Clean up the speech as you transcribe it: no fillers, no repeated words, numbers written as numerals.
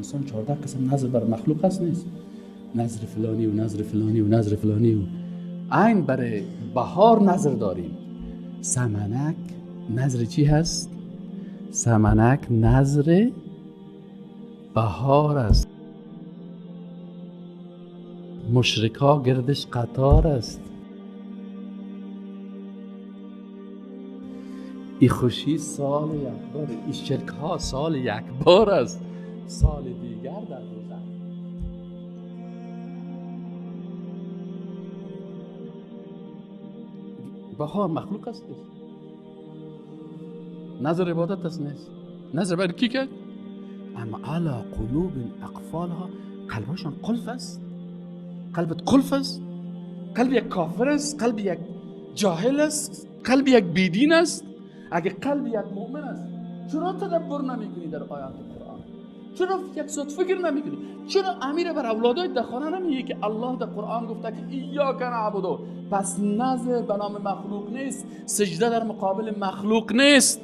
انسان 14 قسم نظر بر مخلوق است نیست؟ نظر فلانی و نظر فلانی و نظر فلانی و عین برای بهار نظر داریم. سمنک نظر چی هست؟ سمنک نظر بهار است. مشرکا گردش قطار است. ای خوشی سال یک بار، ای شرک ها سال یک بار است، سال دیگر در دوزخ. بهار مخلوق است نیست، نظر عبادت است نیست، نظر بر کی کرد؟ اما علی قلوب اقفالها، قلبشان قلف است. قلبت قلف است، قلب یک کافر است، قلب یک جاهل است، قلب یک بیدین است. اگه قلب یک مؤمن است چرا تدبر نمیکنی در آیات قرآن؟ چرا یک ساعت فکر نمیکنی؟ چرا امیر بر اولادای در خانه نمیگه که الله در قرآن گفته که ایاک نعبد؟ پس نظر به نام مخلوق نیست، سجده در مقابل مخلوق نیست.